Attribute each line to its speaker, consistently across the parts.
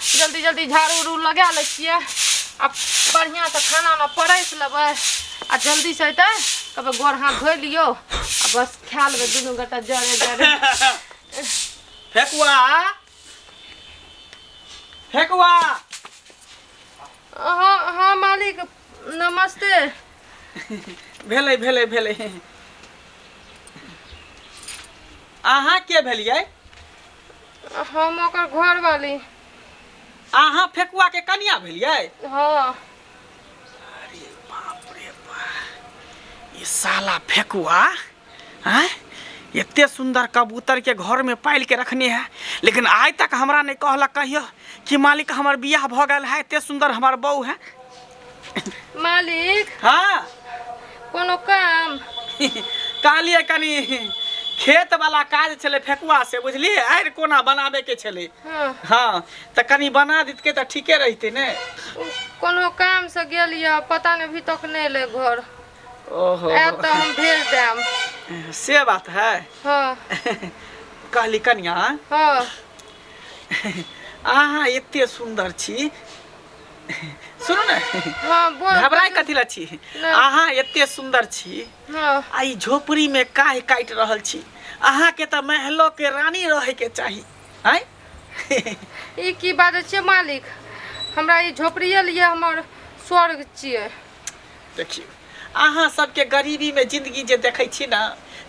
Speaker 1: जल्दी जल्दी झाड़ू उड़ू लगा लै छियै आ बढ़िआँसँ खाना उना परसि लेबै आ जल्दीसँ अयतै कहबै गोर हाथ धोइ लियौ आ बस खा लेबै दुनू गोटा जरे जरे।
Speaker 2: फेकुआ, फेकुआ।
Speaker 1: हाँ हाँ मालिक, नमस्ते।
Speaker 2: भेलै भेलै भेलै। अहाँ के भेलियै?
Speaker 1: हम ओकर घरवाली।
Speaker 2: अहाँ फेकुआ के कनिया भेलियै?
Speaker 1: हाँ।
Speaker 2: अरे बाप रे बाप, ई साला फेकुआ हैं एते सुंदर कबूतर के घर में पाल के रखने है, लेकिन आइ तक हमरा नहीं कहलक कहियो कि मालिक हमर बियाह भ गेल है, एते सुंदर हमर बहू है।
Speaker 1: मालिक।
Speaker 2: हाँ।
Speaker 1: कोनो काम?
Speaker 2: कहलिए कनी खेत वाला काज छलै फेकुआ से, बुझलिए, आरि कोना बनाबे के छलै।
Speaker 1: हाँ।
Speaker 2: हाँ, तऽ कनी बना दितके तऽ ठीके रहितै ने।
Speaker 1: कोनो काम से गेल यऽ, पता नहीं अभी तक नहीं एलै घर।
Speaker 2: ओहो।
Speaker 1: आयत तऽ हम भेज देब।
Speaker 2: से बात है।
Speaker 1: हाँ।
Speaker 2: कहली कनिया।
Speaker 1: हाँ।
Speaker 2: अहाँ एते सुंदर छी, सुनू ने।
Speaker 1: हाँ, बोल।
Speaker 2: घबराय कथी ला छी?
Speaker 1: नहि।
Speaker 2: अहाँ एते सुंदर छी
Speaker 1: हाँ।
Speaker 2: आ ई झोपड़ी में काहे काटि रहल छी? अहाँ के तऽ महलो के रानी रहे के चाही। आँय?
Speaker 1: ई की बाजै छियै मालिक? हमरा ई झोपड़िए लिए हमर स्वर्ग छियै।
Speaker 2: देखियौ, अहाँ सबके गरीबी में जिंदगी जे देखै छी ने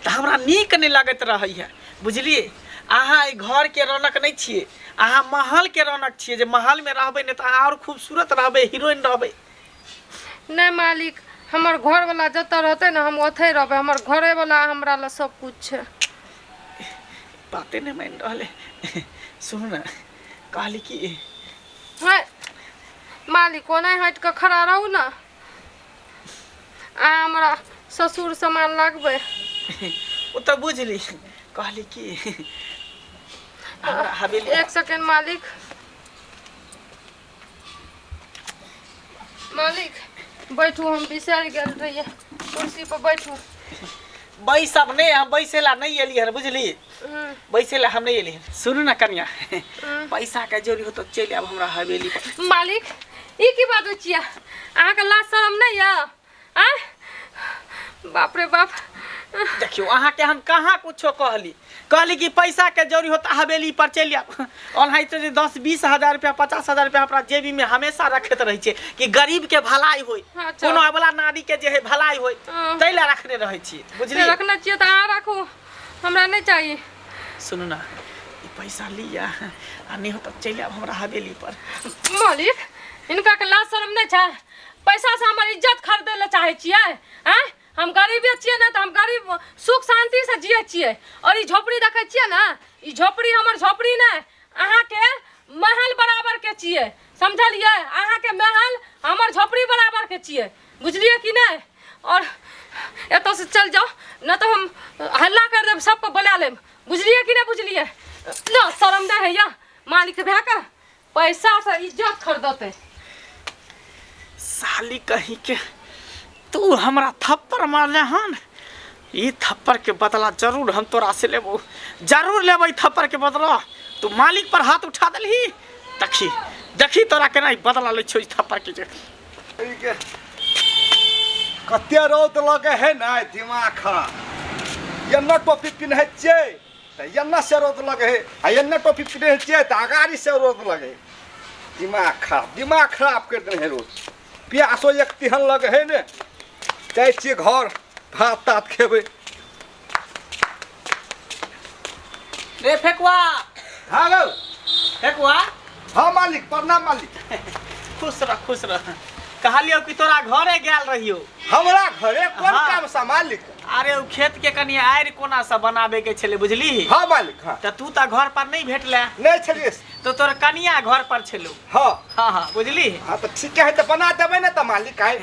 Speaker 2: तऽ हमरा नीक नहि लगैत रहैए, बुझलियै? अहाँ एहि घरके रौनक नहि छियै, अहाँ महलके रौनक छियै। जे महलमे रहबै ने तऽ अहाँ आओर खूबसूरत रहबै, हीरोइन रहबै।
Speaker 1: नहि मालिक, हमर घरवला जतऽ रहतै ने हम ओतहि रहबै। हमर घरेवला हमरा लए सब कुछ छै।
Speaker 2: बाते नहि मानि रहलै। सुनू ने, कहली कि
Speaker 1: है मालिक, ओना हटि कऽ खड़ा रहू ने, अहाँ हमरा ससुर समान लागबै।
Speaker 2: ओ तऽ बुझली। कहली कि हमरा हवेली।
Speaker 1: एक सेकेंड मालिक। मालिक बैठू, हम बिसरि गेल रहियै, कुर्सी पर बैठू।
Speaker 2: बैसब नहि, हम बैसे ला नहि एलियै हन, बुझली? बैसे ला हम नहि एलियै हन। सुनू ने कनिया, पैसा के जरूरी हो तऽ चलि आब हमरा हवेली पर।
Speaker 1: मालिक, ई की बाजै छियै? अहाँके लाज शरम नहि यऽ? आँय, बाप रे बाप।
Speaker 2: देखियौ, अहाँके हम कहाँ कुछो कहली? कहली कि पैसा के जरूरी हो तऽ हवेली पर चलि आब। ओनाहिते जे 10-20 हजार रुपया, 50 हजार रुपया अपना जेबी में हमेशा रखैत रहै छियै कि गरीब के भलाई होय, कोनो अबला नारी के जे है भलाई होय, ताहि लए रखने रहै छियै, बुझलियै?
Speaker 1: रखने छियै तऽ अहाँ राखू, हमरा नहि चाही।
Speaker 2: सुनू ने, ई पैसा लिअ आ नहि हो तऽ चलि आब हमरा हवेली पर।
Speaker 1: मालिक, हिनका के लाज शरम नहि छै? पैसा से हमर इज्जत खरीदै लए चाहै छियै? आँय, हम गरीबे छियै ने तऽ हम गरीब सुख शांति से जियै छियै। और ई झोपड़ी देखै छियै ने, ई झोपड़ी हमर झोपड़ी नहि, अहाँके महल बराबर के छियै, समझलियै? अहाँके महल हमर झोपड़ी बराबर के छियै, बुझलियै कि नहि? और एतऽ से चलि जाउ, नहि तऽ हम हल्ला कर देब, सबके बोला लेब, बुझलियै कि नहि बुझलियै? न शरम नहि होइए मालिक भए कऽ पैसा से इज्जत खरीदते?
Speaker 2: साली कहीं के, तू हमरा थप्पड़ मारले हन। ई थप्पड़ के बदला जरूर हम तोरा से लेबो, जरूर लेबो ई थप्पड़ के बदला। तू मालिक पर हाथ उठा देलही, देखी देखी तोरा केना ई बदला लै छौ ई थप्पड़ के। जे
Speaker 3: के कते रौद लगे है ने, दिमाग खराब। एन्ना टोपी पिन्है छियै तऽ एन्ना से रौद लगे है, आ एन्ना टोपी पिन्है छियै तऽ अगाड़ी से रौद लगे है। दिमाग खराब, दिमाग खराब करि देने है रौद। प्यासो एक तिहन लगे है ने। जाइ छियै घर, भात तात खेबै।
Speaker 2: रे फेकुआ।
Speaker 3: हाँ गौ।
Speaker 2: फेकुआ।
Speaker 3: हाँ मालिक, प्रणाम मालिक।
Speaker 2: खुश रह, खुश रह। कहलियौ कि तोरा घरे गेल रहियौ।
Speaker 3: हमरा घरे कोन
Speaker 2: हाँ।
Speaker 3: काम सा मालिक?
Speaker 2: अरे ओ खेत के कनि आड़ि कोना से बनाबे के छलै, बुझली?
Speaker 3: हाँ मालिक, हाँ।
Speaker 2: तऽ तू तऽ घर पर नहीं भेटले।
Speaker 3: नहीं छलियै।
Speaker 2: तो तोर कनिया घर पर छलौ।
Speaker 3: हाँ।
Speaker 2: हाँ हाँ, बुझली?
Speaker 3: हाँ तऽ ठीक है, तऽ बना देबै ने तऽ मालिक आइ।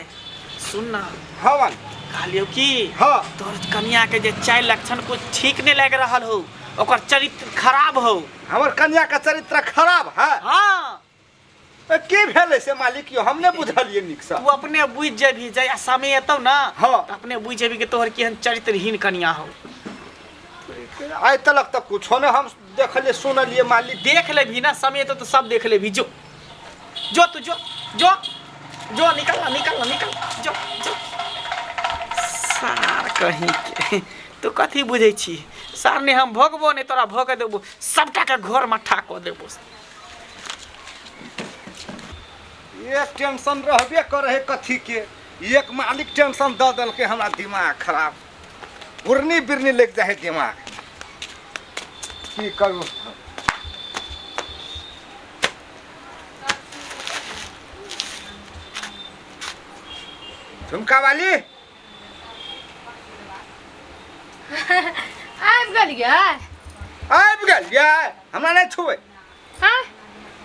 Speaker 2: सुन ना।
Speaker 3: हाँ मालिक।
Speaker 2: कहलियौ कि
Speaker 3: हाँ।
Speaker 2: तोर कनिया के जे चालि लक्षण कुछ ठीक नहीं लागि रहल हो, ओकर चरित्र खराब हो।
Speaker 3: हमर कनिया के चरित्र खराब है?
Speaker 2: हाँ।
Speaker 3: ए, की भेलै से मालिक यौ? हम नहि बुझलियै नीकसँ।
Speaker 2: तू अपने बुझि जेबही, जहिया समय एतौ ने
Speaker 3: हाँ।
Speaker 2: तऽ अपने बुझि जेबही कि तोहर केहन चरित्रहीन कनिया हो।
Speaker 3: आइ तलक तऽ कुछो नहि हम देखलिए सुनलिए मालिक।
Speaker 2: देख लेबही ना, समय तो सब देख लेबही। जो जो तू जो जो जो निकल ना, निकल ना, निकल, जो जो। सार कहीं के तू कथी बुझै छी? सार ने हम भोगबो ने तोरा भोग देबो, सबटा के घर मट्ठा कऽ देबो।
Speaker 3: एक टेंशन रहबे करे है कथी के, एक मालिक टेंशन दऽ देलकै हमरा, दिमाग खराब उड़नी बिरनी लग जाए है दिमाग, की करू। झुमका वाली
Speaker 1: आबि गेलियै?
Speaker 3: आबि गेलियै, हमरा नहि छुबै।
Speaker 1: हाँ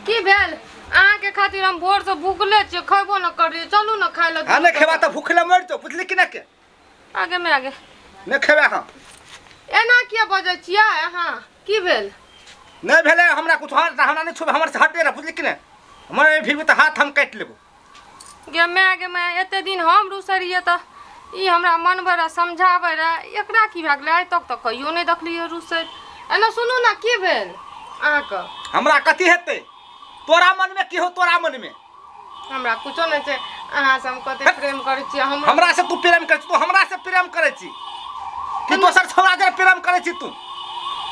Speaker 1: की भेल? अहाँके खातिर हम भोर से भूखले छियै, खयबो न करियै। चलू न खाय लए।
Speaker 3: हाँ, नहि खेबा तऽ भूखले मरि जो, बुझली कि नहि के?
Speaker 1: आगे में आगे
Speaker 3: नहि खेबा हम।
Speaker 1: एना किया बजै छियै अहाँ? की भेल?
Speaker 3: नहि भेलै हमरा कुछ, हमरा नहि छुबै, हमर से हटे रह, बुझली कि नहि? हमर फिर तऽ हाथ हम काटि लेबो।
Speaker 1: गे माय, गे माय, एते दिन हम रुसै रहियै तऽ ई हमरा मनबै रहए, समझाबै रहए, एकरा की भए गेलै? आइ तक तऽ कहियो नहि देखलियै रुसैत। एना सुनू ने, की भेल अहाँके?
Speaker 3: हमरा कथी हेतै? तोरा मनमे की हो? तोरा मनमे
Speaker 1: हमरा कुछो नहि छै। अहाँ से हम कते प्रेम करै छियै। हम
Speaker 3: हमरा से तू प्रेम करै छी? तू हमरा से प्रेम करै छी कि दोसर छौड़ा जे प्रेम करै छी तू?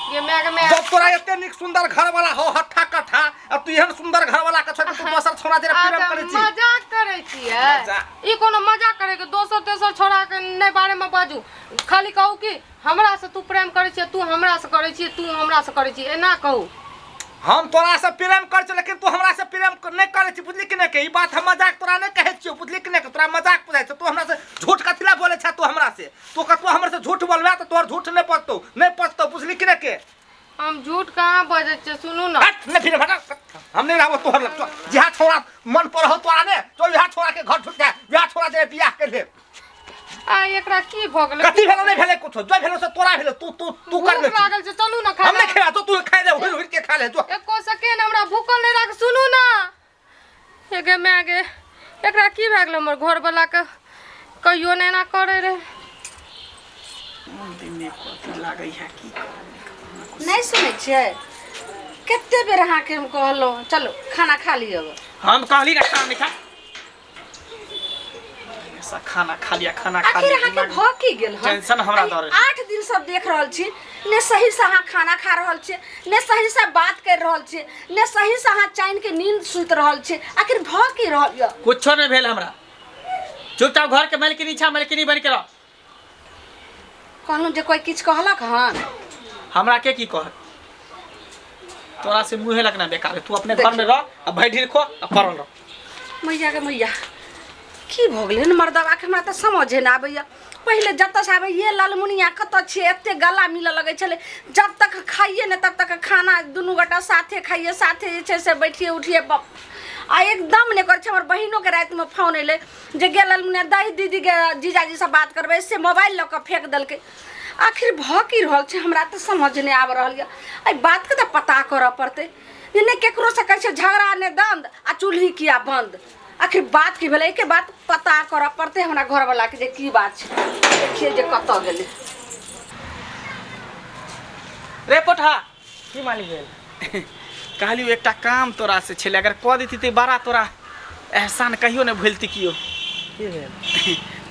Speaker 1: गे माय, गे माय,
Speaker 3: जब तोरा एते नीक सुंदर घर वाला हो, हट्ठा कट्ठा, आ तू एहन सुंदर घर वाला के छोड़ के तू दोसर छौड़ा जे प्रेम
Speaker 1: अच्छा,
Speaker 3: करै छी?
Speaker 1: मजाक करै छियै?
Speaker 3: मजाक।
Speaker 1: ई कोनो मजाक करे के? दोसर तेसर छोड़ा के नहि बारे में बाजू, खाली कहू कि हमरा से तू प्रेम करै छियै, तू हमरा से करै छियै, तू हमरा से करै छियै, एना कहू।
Speaker 3: हम तोरा से प्रेम करै छियौ, लेकिन तू हमरा से प्रेम नहि करै छी, बुझली कि नहि के? ई बात हम मजाक तोरा नहि कहै छियौ, बुझली कि नहि के? तोरा मजाक बुझाइ छौ। तू हमरा से झूठ कथी लए बोलै छह? तू हमरा से, तू कतबो हमरा से झूठ बोलबे तऽ तोहर झूठ नहि पचतौ, नहि पचतौ, बुझली कि नहि के?
Speaker 1: हम झूठ कहाँ बजै छियै? सुनू ने।
Speaker 3: हट, नहि फिर हट, हम नहि रहबो तोहर लग। जेहा छोड़ा मन पर हो तोरा ने, चल इएह छोड़ा के घर छूट जाए, इएह छोड़ा जे बियाह कर ले।
Speaker 1: आ एकरा की भऽ गेलै?
Speaker 3: कथी भेलो? नहि भेलै कुछो, जो भेलो से तोरा भेलो, तू तू तू कर ले।
Speaker 1: भूख लागल छै, चलू ने खाय
Speaker 3: हम नहि खेबा, तो तू खाय ले, हुर हुर के खा ले जो।
Speaker 1: एको सेकेंड हमरा भूखल नहि राख। सुनू ने, हे गे माय गे, एकरा की भए गेलै? हमर घरवला के कहियो नहि एना करै रहै।
Speaker 2: दिनमे कथी लागै है की करू?
Speaker 4: नहि सुनै छियै? कते बेर अहाँके हम कहलहुँ, चलू खाना खा लिअ।
Speaker 2: हम कहली ना खाना नहीं खा, हमेशा खाना खा लिया, खाना खा
Speaker 4: आखिर
Speaker 2: लिया।
Speaker 4: अहाँके भऽ की गेल हन?
Speaker 2: टेंशन हमरा
Speaker 4: एहि
Speaker 2: दऽ रहल।
Speaker 4: 8 दिन सब देख रहल छी, ने सही से अहाँ खाना खा रहल छी, ने सही से बात कर रहल छी, ने सही से अहाँ चैन के नींद सुति रहल छी। आखिर भऽ की रहल यऽ?
Speaker 2: कुछो नहीं भेल हमरा, चुपचाप घर के मालकिनी छा, मालकिनी बन के रह।
Speaker 4: कहलहुँ जे कोइ किछु कहलक हन?
Speaker 2: हमरा के की कहत? तोरा से मुँहे लगना बेकार है। तू अपने घर में रह आ भरि खो आ पड़ल रह।
Speaker 4: मैया के मैया, की भऽ गेलै हन मर्दबाके? हमरा तऽ समझे नहि आबैए। पहिले जतऽसँ आबैए, लालमुनिया कतऽ छियै, एते गला मिलऽ लगै छलै। जब तक खाइए ने तब तक खाना दुनू गोटा साथे खाइए, साथे जे छै से बैठिए उठिए। आ एकदम नहि करै छै। हमर बहिनोके रातिमे फोन एलै जे गेल लालमुनिया दही दीदीके जीजाजीसँ बात करबै, से मोबाइल लऽ कऽ फेक देलकै। आखिर भऽ की रहल छै? हमरा तऽ समझ नहि आबि रहल यऽ। एहि बातके तऽ पता करऽ पड़तै जे नहि ककरोसँ कहै छै झगड़ा नहि दन्द आ चूल्ही किया बन्द। आखिर बात की भेलै? एहिके बात पता करऽ पड़तै हमरा घरवलाके जे की बात छै। देखियै जे कतऽ गेलै।
Speaker 2: रे पोठा।
Speaker 5: की मालिक भेल?
Speaker 2: कहलियौ एकटा काम तोरा से छलै, अगर कऽ देती तऽ बड़ा तोरा एहसान कहियो नहि भूलती कियो।
Speaker 5: की भेल?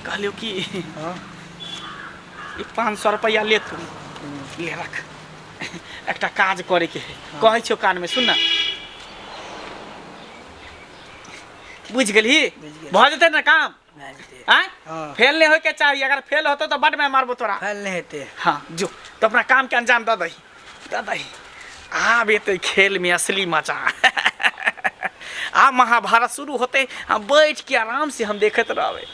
Speaker 2: कहलियौ कि
Speaker 5: हाँ।
Speaker 2: ई 500 रुपैआ ले, तू ले रख, एकटा काज करैके है। कहै छियौ कानमे, सुन ना। बुझि गेलही?
Speaker 5: बुझि गेली।
Speaker 2: भऽ जेतै ने काम?
Speaker 5: भए जेतै।
Speaker 2: आँय?
Speaker 5: हाँ।
Speaker 2: फेल नहि होइके चाही, अगर फेल होतौ तऽ बड मैं मारबो तोरा।
Speaker 5: फेल नहि हेतै।
Speaker 2: हाँ जो, तो अपना काम के अंजाम दऽ दही, दऽ दही। आब एतै खेल में असली मजा, आब महाभारत शुरू होते, हम बैठ के आराम से हम देखैत रहबै।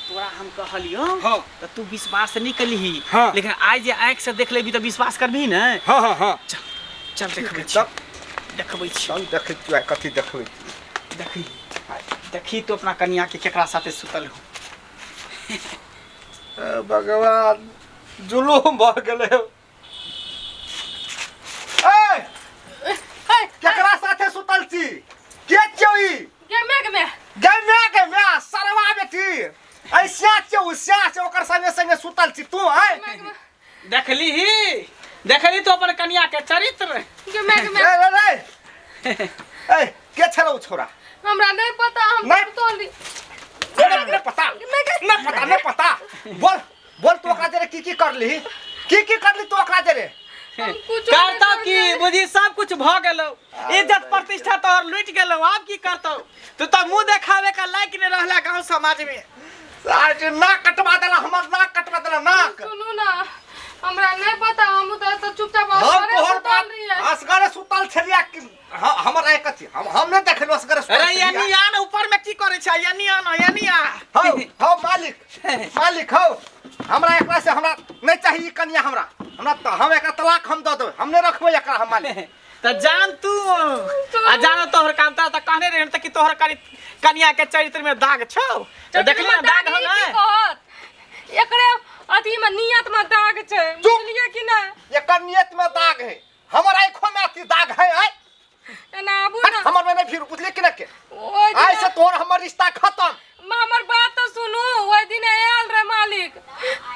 Speaker 2: तोरा हम कहलियो
Speaker 3: हाँ।
Speaker 2: तऽ तू विश्वास नहीं कलिही।
Speaker 3: हाँ।
Speaker 2: लेकिन आइ जे आँखि से देख लेबही तऽ विश्वास करबही ने?
Speaker 3: हाँ हाँ हाँ।
Speaker 2: चल चल, देखबै छी।
Speaker 3: तब
Speaker 2: देखबै छी।
Speaker 3: चल, देखै छियौ आइ कथी देखबै छी।
Speaker 2: देखी देखी, तू अपना कनिया के केकरा साथे सुतल हो।
Speaker 3: ए भगवान, जुलूम भऽ गेलै।
Speaker 2: चरित्र।
Speaker 1: गे मैं गे मैं।
Speaker 3: रे रे रे ए के छलौ छोरा?
Speaker 1: हमरा नहीं पता, हम
Speaker 3: नहीं।
Speaker 1: सुतल रही।
Speaker 3: नहीं पता, नहीं पता, नहीं पता। बोल बोल तू ओकरा जरे की की करली, की की करली तू ओकरा जरे?
Speaker 1: हम कुछो नहीं
Speaker 2: करतौ की
Speaker 1: करलियै।
Speaker 2: बुझी सब कुछ भ गेलौ, इज्जत प्रतिष्ठा तोहर लुटि गेलौ, आब की करतौ? तू तऽ मुंह देखावे का लायक नहीं रहला गांव समाज में।
Speaker 3: आज नाक कटवा देला हमर, नाक कटवा देला नाक।
Speaker 1: सुनू ना, हमरा नहीं पता, हम तऽ चुपचाप
Speaker 3: हम
Speaker 1: असगरे
Speaker 3: तोहर
Speaker 1: सुतल
Speaker 3: बात
Speaker 1: रहियै।
Speaker 3: असगरे सुतल छलिया कि हमर आइ कथी हम नहीं देखलौ असगरे सुतल
Speaker 2: अरे
Speaker 3: छलिया।
Speaker 2: यानी आन ऊपर में की करे छै? यानी आन, यानी आ।
Speaker 3: हौ हौ मालिक, मालिक हौ, हमरा एकरा से हमरा नहीं चाहिए कन्या, हमरा हमरा त हम एकरा तलाक हम दऽ देबै, हम नहीं रखबै एकरा हम मालिक।
Speaker 2: त जान तू आ जानो तोहर काम त कहने रहे त कि तोहर कन्या के चरित्र में दाग छौ, त देखली ना दाग हो
Speaker 1: की
Speaker 2: ना
Speaker 1: कहत? एकरे अथी में नियत में दाग छै,
Speaker 3: चुप।
Speaker 1: बुझलियै कि नहि?
Speaker 3: एकर नियत में दाग है, हमर आँखों में अथी दाग है। आय
Speaker 1: एना आबू
Speaker 3: हट,
Speaker 1: ना।
Speaker 3: हमर में नहीं फिर बुझली कि नहीं के?
Speaker 1: ओहि
Speaker 3: आइ से
Speaker 1: दिन
Speaker 3: तोहर हमर रिश्ता खत्म।
Speaker 1: माँ, हमर बात तऽ सुनू, ओहि दिन आयल रहे मालिक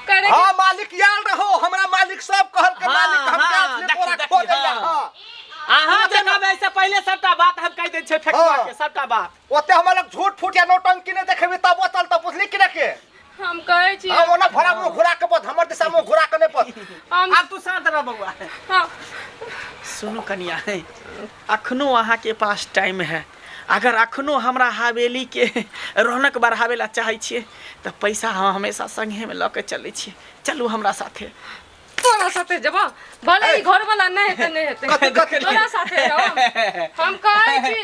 Speaker 1: करे।
Speaker 3: हाँ मालिक आयल रहो, हमरा मालिक सब कहल के
Speaker 2: हाँ,
Speaker 3: मालिक हम
Speaker 2: हाँ,
Speaker 3: गाछ ले
Speaker 2: देखी,
Speaker 3: तोरा
Speaker 2: देखी,
Speaker 3: खो देला।
Speaker 2: हाँ।
Speaker 3: हाँ
Speaker 2: अहाँ देखब ऐसे पहले सबटा बात हम कहि दै छै फेकुआ
Speaker 3: हाँ।
Speaker 2: के सबटा बात।
Speaker 3: ओते हमरा लग झूठ फूट या नौटंकी नहीं देखेबी तब ओ चलता, बुझली कि नहीं के?
Speaker 1: हम कहै छी
Speaker 3: हम ओना भरा मुँह घुरा के पत, हमर दिशा मुँह घुरा के नहीं पत।
Speaker 1: हम
Speaker 2: आब तू शांत रह बौआ।
Speaker 1: हाँ।
Speaker 2: सुनू कनिया, अखनो अहाँ के पास टाइम है, अगर अखनो हमरा हवेली के रौनक बढ़ावे ला चाहै छियै तऽ पैसा हम हमेशा संगे में लऽ के चलै छियै, चलू हमरा साथे।
Speaker 1: तोरा साथे जेबो, भले ई घर वाला नहीं हेतै, नहीं हेतै।
Speaker 3: कथी, कथी?
Speaker 1: तोरा साथे जेबो। हम कहै छी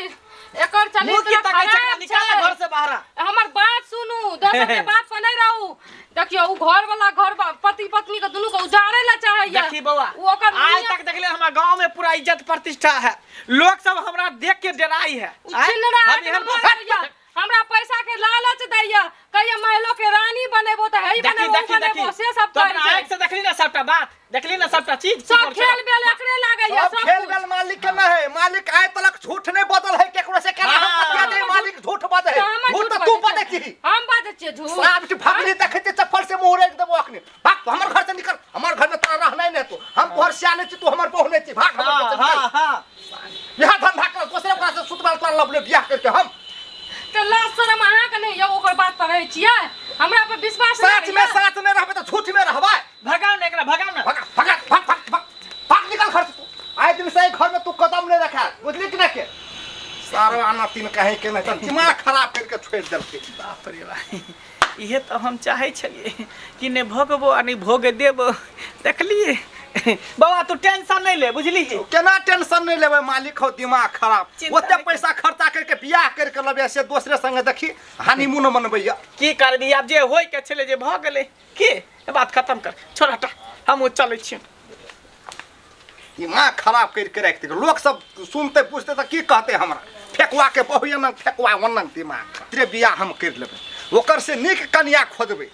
Speaker 1: एकर
Speaker 2: मुँह की
Speaker 1: चरित्र
Speaker 2: तकै छै?
Speaker 1: खराब
Speaker 2: निकाल
Speaker 1: छै।
Speaker 2: घर से बाहर।
Speaker 1: हमर बात सुनू, दोसर के बात पर नहीं रहू। देखियौ उ घर वाला घर पति पत्नी के दुनू के उजाड़े ला चाहैया।
Speaker 2: देखी बौआ,
Speaker 1: उ ओकर
Speaker 2: आज
Speaker 1: नियत
Speaker 2: तक देखले हमरा गांव में पूरा इज्जत प्रतिष्ठा है, लोग सब हमरा देख के डराई है।
Speaker 1: उ छिनरा
Speaker 2: हम
Speaker 1: आठ
Speaker 2: एहन
Speaker 1: नंबर होइया। हमरा पैसा के लालच दैया, कहिया महलो के रानी बनेबो तऽ हे
Speaker 2: देखी
Speaker 1: बनेबो, उ
Speaker 2: देखी
Speaker 1: बनेबो,
Speaker 2: देखी
Speaker 1: से सब
Speaker 2: तो
Speaker 1: कहै
Speaker 2: अपना
Speaker 1: छै।
Speaker 2: आँख से देखली ना सबटा बात, देखली ना सबटा चीज, की
Speaker 1: सब
Speaker 2: करै छै?
Speaker 1: खेल बेल एकरे लागैया,
Speaker 3: सब
Speaker 1: सब
Speaker 3: खेल
Speaker 1: कुछ।
Speaker 3: बेल मालिक के न है, मालिक आय तलक झूठ नहीं बदल है केकरो से केना हम
Speaker 2: हाँ।
Speaker 3: पतिया दे, मालिक झूठ बदे
Speaker 1: तऽ हमर
Speaker 3: झूठ तऽ तू
Speaker 1: बजै
Speaker 3: बदे
Speaker 1: छियै।
Speaker 3: छी।
Speaker 1: हम बाजै छियै झूठ?
Speaker 3: साहब की भगली देखै छियै चप्पल से मुँह रोकि देबो अखनी। भाग तू हमर घर से निकल, हमर घर में तोरा रहनाइ नहीं तू, हम तोहर सियाने छी, तू हमर बहू नहीं छी, भाग हमर घर
Speaker 2: हाँ
Speaker 3: से निकल।
Speaker 2: हाँ हाँ
Speaker 3: यहाँ धंधा कर दोसरे ओकरा से सुतबा तोरा लबले बियाह करके हम।
Speaker 1: तऽ लाज शरम अहाँके नहि यौ, ओकर बात पर रहै छियै? हमरा पर विश्वास नहि
Speaker 3: साथ में
Speaker 1: होइया?
Speaker 3: साथ नहीं रहबे तऽ झूठ में रहबै।
Speaker 2: भगाओ ना एकरा, भगाओ ना।
Speaker 3: भगा भगा भाग भाग भाग भाग निकल घर से तू, आइ दिन से घर में तू कदम नहीं रखा, बुझली कि नहीं के? सारो आना तीन कहे के नहीं, दिमाग खराब करके छोड़ देलकै।
Speaker 2: बाप रे बाप, इहे तऽ हम चाहै छलियै कि नहि भोगबो आ नहि भोग देबो। देखलियै बाबा, तू टेंशन नहीं ले, बुझली?
Speaker 3: केना टेंशन नहीं लेबै मालिक हो, दिमाग खराब।
Speaker 2: चिंता
Speaker 3: ओते
Speaker 2: नहीं।
Speaker 3: पैसा खर्चा करके बियाह करके लबे से दोसरे संगे देखी हनीमून मनबैया।
Speaker 2: की करबी आब, जे होय के छलै जे भऽ गेलै, की बात खत्म कर, छोड़ हटा, हम चलै छियै।
Speaker 3: दिमाग खराब करके राखि देलकै। लोक सब सुनते पूछते तऽ की कहते हमरा, फेकुआ के बहु एना फेकुआ ओना दिमाग खराब। तेरे बियाह हम करि लेबै, ओकर से नीक कन्या खोजबै।